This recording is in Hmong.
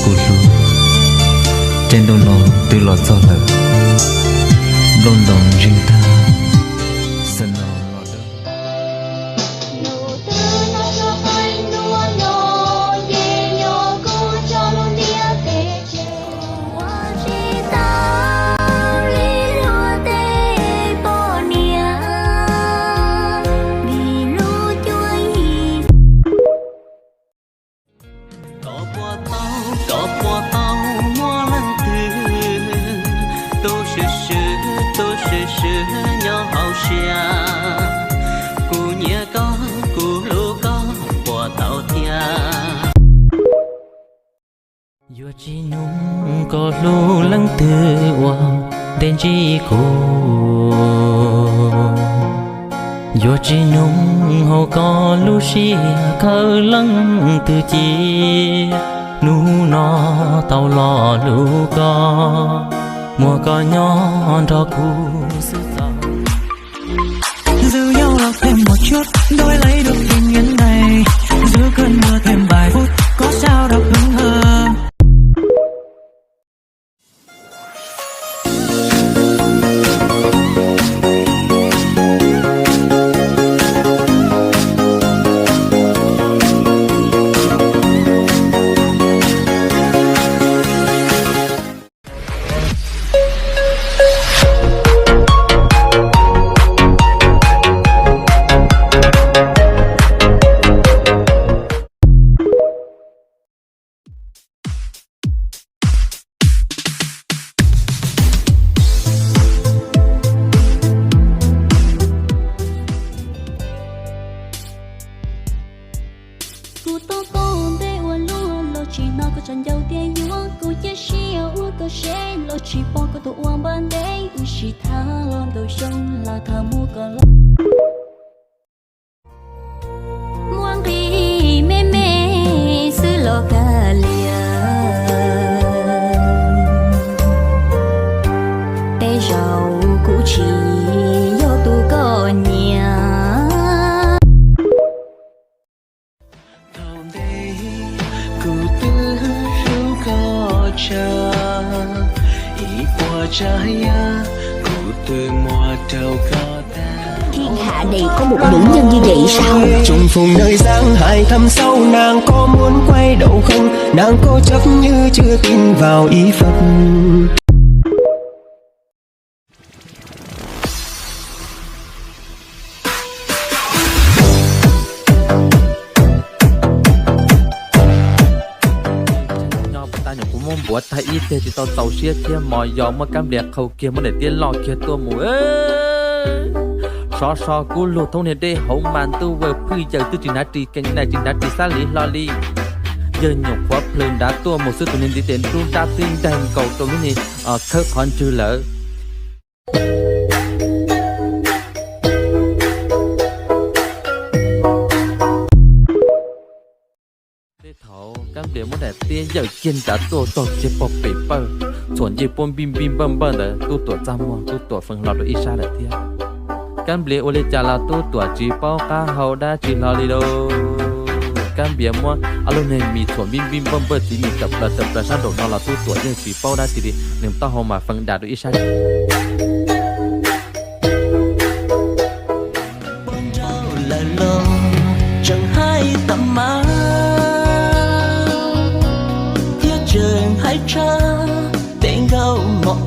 Kuv hlub, caij ntuj no twb los txog lawm, nplooj ntoos zeeg tag, xa no los dawb. Koj puas tau, koj puas tau muaj leej twg, tu swm swm, tu swm swm nyob hauv siab. Kuv nyiam koj, kuv hlub koj puas tau thiab. Yuav tsis nug koj hlub leej twg uas ntev ntsib kuv. Yuav tsis nug hauv koj lub siab khawv leej twg cia. Hnub no tau los hlub koj, muaj koj nyob nrog kuv xwb txaus. Dù nhau là thêm một chút, đổi lấy được tình nguyện này. Giữa cơn mưa thêm vài phút, có sao đâu hứng hờ. Kuv tau tau ntev ua luaj los tsis hnov koj tsam ncauj tias yuav kuv, cia siab ua koj seb los tsis pom koj tus ua npab ntev, ib sim tham los ntau xyoo los tham muaj koj los. Muaj nqis me me xwb los kag liam, tej zaum kuv tsis yog tus koj nyiam. Thaum ntej kuv twb hlub koj tshaj, ib puas tsav yam kuv twb muab rau koj tag. Thiên hạ này có một nữ nhân như vậy sao? Trùng phùng nơi dáng hài thăm sau, nàng có muốn quay đầu không? Nàng cố chấp như chưa tin vào ý Phật. Nyob puas tab nyuam kuv muab npuav tag ib teg tsis tau txaus siab thiab mos yos muab kab nplias qhau kiag muab daim tiab loj kiag tuaj mus. Sov so kub lug thoob niag dej hauv mas ntuj vwm phwj yawm twb tsis hnav ris kees nais tsis hnav ris xab liv hlo li. Yawg nyuam qhuav plhws nrad tuaj mus xwb tus niag ntiv tes nruab nrab twb ncaig nkaus rau lub niag khawb qhov ntswg lawm. Tej thaum kab nplias muab daim tiab yawm kiag nrad tuaj txog kiag pog pem pawg, txhuam ncej puab npij npij npawj npawj ntawd, tub tuam txaj muag, tub tuam feem hlo rau ib sab lawm thiab. Kab nplias ua li cas los tub tuam tsis paub qab hau dab tsi hlo li lauj. Kab nplias muab ob lub niag mis txhuam npij npij npawj npawj txiv mis tawm plaws tawm plaws sab nraum no los tub tuam yeej tsis paub dab tsi li, nws taub hau mas feem dam rau ib sab. Poj nrauj lawm los tseem hais tam mas, thiab tseem hais tshaj peb nkauj mos